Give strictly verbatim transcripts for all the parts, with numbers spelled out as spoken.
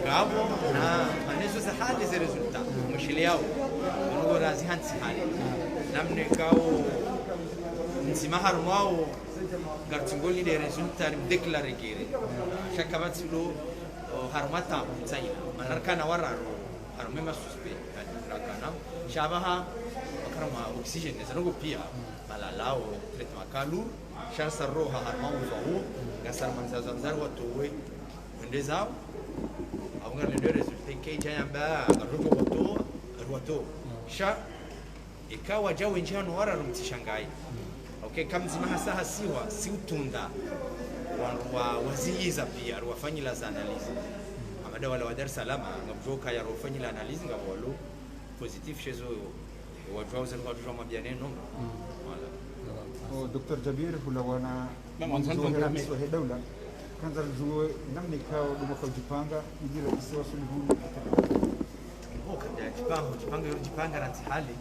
Abo, na, na nezo za hali ze résultat, mshili yao, nungo razi hantsi hali. Namna ikao, ndzima harumwa wo, ngaritsi ngolinde résultat, rimdéclaré guéri. Sha kapvatsi lo, o, harumwa tabu tsaina. Mana rikana wararu, harumwa ma suspect, rakana. Sha apvaha, wakarumwa oxygène, neza nungo pia, malala, o, traitement kalu, sha nsa roha harumwa uva wo, ngasi harumwa ndzia za ndzari watowe, wende zao, au ngarilindao résultat, ike idja yamba, ngaridjo watowa, ngaridjo watowa. Sha, ika wadja wendji hanu wararu mtsishangaye. Ok, kamdzima hasa hasiwa, si utunda. Wandru wa, waziyiza pia, wafanyila za analyse. Amada wala wa Dar es Salaam, ngamdjo kaya wafanyila analyse, ngapvo walo positif shezo, wadjuwa uze, wadjuwa mabia neno. Voilà. O, Docteur Djabir, hula wana, mwandzo wa hera miso he daula. Kandza ridjuwe namna ikao ndo mwaka udjipanga, idjira isiwa Suluhu. Bo, kadja djipanga, djipanga, yo djipanga na ntsi hali.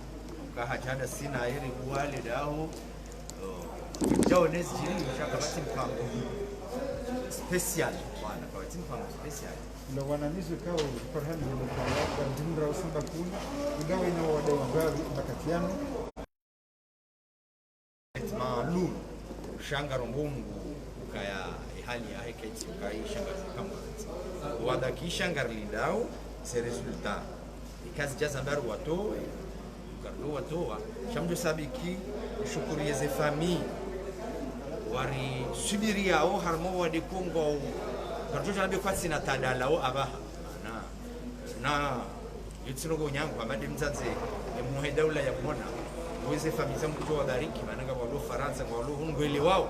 Ka hadja nda sina eri buwale dao. O, djao nezi djiri, sha kapvatsi mpango spécial. Bwana, kapvatsi mpango spécial. Ndo wana nizo ikao, parhani ndo kaya, ngamdjimra usamba kuna, ingawa ina wadau ngapvi, mbakati yanu. Maalum, sha ngarombo Mungu ukaya, e hali yahe ketsi ukai sha ngarifukamo. Wadhaki sha ngarilindao, ze résultat. Ika zidja zamba ri watowe, ngarilo watowa. Sha mdjo sabiki, mshukuriye ze famille. Warisubiriyao, harumwa wade kongwao. Ngaridjo djambe kwatsina tadalao apvaha. Na, na, yo tsi nungo nyangu, amade mdzadze, e mwana he daula ya mwana. Weze famille za mdjo wabariki, mana ngwalo Farantsa, ngwalo hunu ngwelewao.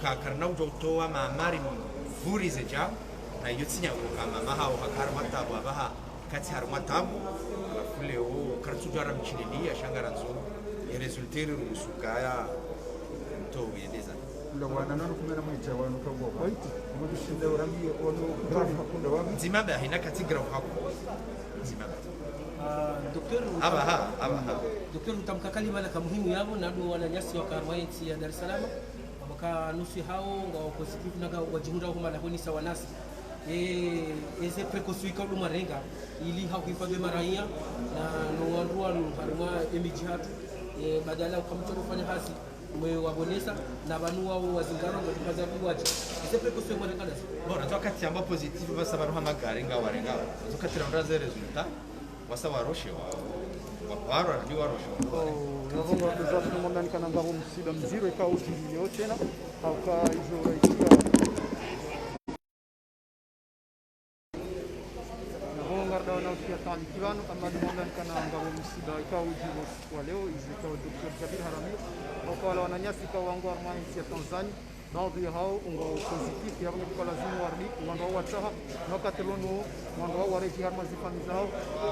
Ka, karina udjo utowa maamari mvuri zedjao, na yo tsi nyangu, ka mama hao, haka harumwa tabu apvaha, katsi harumwa tabu, halafu leo, karitsudjara mchililiya, sha ngarandzo, e résultat riruhusu kaya, mtowe yende za. Ndo wana nanu kume na mwedja wanu kagwa kwaiti, mudushinda urambiye wanu grave hakunda wabi. Ndzima ba, hina kati grave haku. Ndzima ba. Ah, Docteur, apvaha, apvaha. Docteur, utamka kalima laka muhimu yapvo, na ndo wananyasi waka harumwa entsi ya Dar es Salaam, waka nusu hao, ngwao positif, na ngwadjihundra huma na honisa wanasi. E, eze précaution ikao ndo mwarenga, ili hauhifadhwi maraiya, na no wandru wanu, harumwa emidji hatru, e, badala ukamtoro ufanya hazi, mwe wabonesa, na pvanu wao wazingara, watukaza kuwaji. Eze précaution mwarenga nazo. Bon, na wakati amba positif, pvasa pvanu ha magari ngawarenga. Na wakati rambra ze résultat, wasa waroshe wa, wa, waro, ndi waroshe wa. Oh, na hongo tuzafu mwandani kana ngapvo msiba mdziro ikao udjiri leo tsena, hauka izo raisiya. Na hongo ngarida wana usiya taaliki pvanu, amma ndo mwandani kana ngapvo msiba ikao udjiri wa leo, izo ikao Docteur Djabir harambiya, hauka wala wananyasi ikao wangwao harumwa entsi ya Tanzania, baadhwi yahao, ngwao positif, yapvo nge kwa lazimu warudi, wandru wao watsaha, na wakati lonu, wandru wao waredjeyi harumwa ze famille zahao,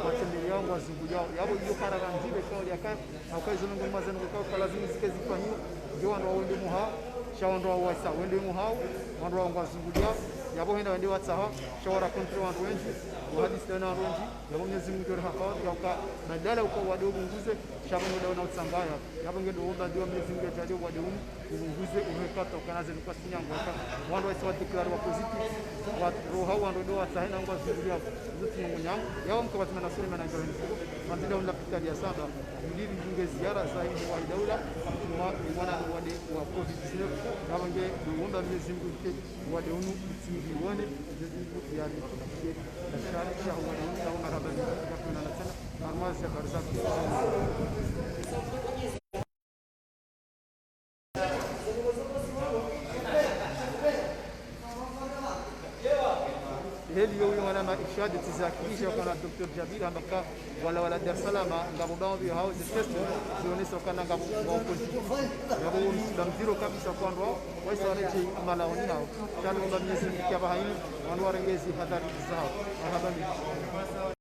watembeleyao, ngwazinguliyao. Yapvo iyo karara ndziro ikao yakaya, hauka izo nungo mazenu ikao ka lazimu zike zifanyiwa, nge wandru wao wende muhao, sha wandru wao wasa, wende muhao, wandru wao ngwazinguliyao, yapvo henda wende watsaha, sha wa rencontré wandru wendji, wahadisi na wandru wendji, yapvo Mwenyezi Mungu nguri hafadhwi, hauka badala uka wade upvunguze, sha pvo nge ndo na utsambaya, yapvo nge ndo womba dua Mwenyezi Mungu yadjaaliye wade unu, upvunguze, uruhe kata, ukana zenu kwatsi nyangu, waka, wandru waisa wadéclaré wa positif, waroha wandru ndo watsahe na ngwazinguliyao, izo tsi nyangu, yapvo mka watima na suri mana ngalo nifuru, mandzila unu lapitali ya saba, ili ridunge ziara za hindru wa daula, kuma wana wade wa covid dix-neuf, yapvo nge ndo womba Mwenyezi Mungu ke, wade unu, utsingi wone, Mwenyezi Mungu yari, na shari, sha wade unu, na marahaba, na tsena, harumwa ze habari za Heli yo uyo wana ma irshad tiza kilisha kana Docteur Djabir hamba ka wala wala Dar es Salaam ngapvo baadhwi yahao ze test zionesa kana ngapvo, ngapvo positif. Ngapvo wo msiba mdziro kabisa kwa wandru wao, waisa waredjeyi malaoni hao. Sha ndo womba Mwenyezi Mungu kiyapvaha hindru, wandru warenge ze hadhari zahao. Marahaba mingi.